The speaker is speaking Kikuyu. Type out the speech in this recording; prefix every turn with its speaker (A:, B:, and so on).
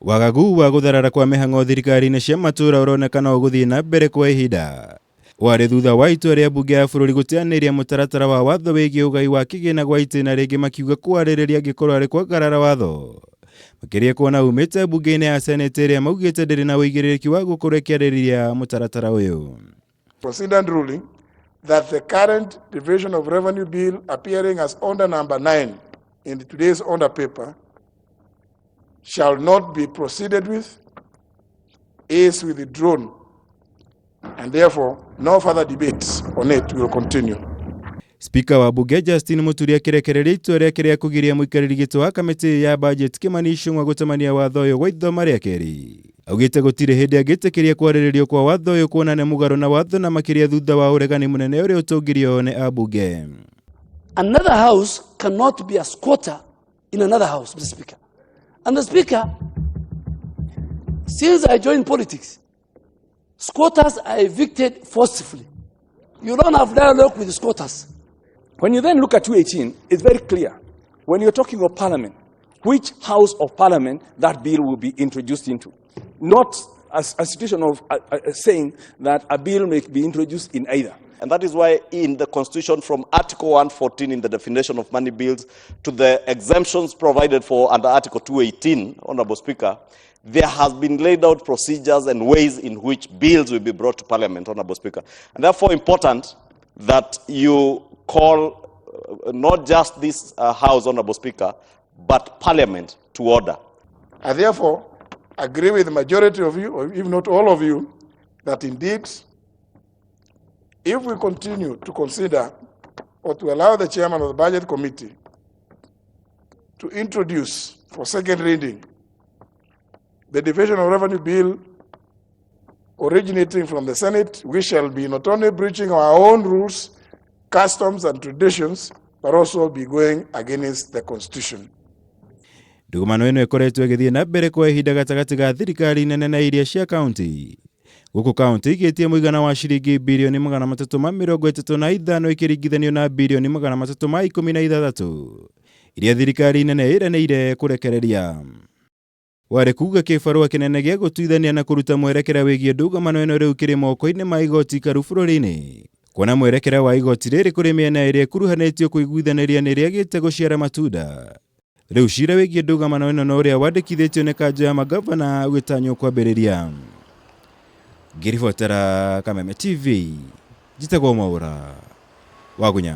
A: Wagagu wa gũtharara kwa mĩhang'o thirikari-inĩ cia matũũra ũronekana ũgũthiĩ na mbere kwa ihinda. Warĩ thutha wa itua rĩa mbunge ya bũrũri gũteanĩria mũtaratara wa watho wĩgiĩ ũgai wa kĩgĩna gwa itĩna rĩngĩ makiuga kwarĩrĩria angĩkorwo arĩ kwagarara watho. Makĩria kuona umĩte mbunge-inĩ ya senate ĩrĩa maugĩte ndĩrĩ na ũigĩrĩrĩki wa gũkorwo ĩkĩarĩrĩria mũtaratara ũyũ.
B: Considered ruling that the current division of revenue bill appearing as order number 9 in today's order paper shall not be proceeded with is withdrawn and therefore no further debates on it will continue.
A: Spika wa bunge Justin Muturi akĩrekereria itua rĩake rĩa kũgiria mũikarĩri gĩtĩ wa kamĩtĩ ya budget Kimani Ichung'wa gũtemania watho ũyũ gwa ithoma rĩa kerĩ. Augĩte gũtirĩ hĩndĩ angĩtĩkĩria kwarĩrĩrio kwa watho ũyũ kuona nĩ mũgarũ na watho na makĩria thutha wa ũregani mũnene ũrĩa ũtũngirio nĩ ambunge.
C: Another house cannot be a squatter in another house, Mr. Speaker. And the Speaker, since I joined politics, squatters are evicted forcefully. You don't have dialogue with squatters.
D: When you then look at 218, it's very clear. When you're talking of parliament, which house of parliament that bill will be introduced into. Not a situation of saying that a bill may be introduced in either.
E: And that is why in the Constitution, from Article 114 in the definition of money bills to the exemptions provided for under Article 218, Honorable Speaker, there has been laid out procedures and ways in which bills will be brought to Parliament, Honorable Speaker. And therefore important that you call not just this House, Honorable Speaker, but Parliament to order.
B: I therefore agree with the majority of you, or if not all of you, that indeed, if we continue to consider or to allow the chairman of the Budget Committee to introduce for second reading the Division of Revenue Bill originating from the Senate, we shall be not only breaching our own rules, customs and traditions, but also be going against the Constitution.
A: Ndũgũmano ĩno ĩkoretwo ĩgĩthiĩ na mbere kwa ihinda gatagatĩ ga thirikari nene na iria cia kaunti. Gũkũ kaunti igĩtie mũigana wa ciringi birioni 335 ikĩringithanio na birioni 316 iria thirikari nene ĩranĩire kũrekereria. Warĩ kuga kĩbarũa kĩnene gĩa gũtuithania na kũruta mwerekera wĩgiĩ ndũgamano ĩno rĩu kĩrĩ moko-inĩ ma igoti ikaru bũrũri-inĩ. Kuona mwerekera wa igoti rĩrĩ kũrĩ mĩena ĩrĩa ĩkuruhanĩtio kũiguithanĩria nĩ rĩagĩte gũciara matunda. Rĩu cira wĩgiĩ ndũgamano ĩno na ũrĩa wandĩkithĩtio nĩ kanjũ ya magavana ũgĩtanywo kwambĩrĩria. Ngĩribotera Kameme TV, njĩtagwo Mwaũra Wagunya.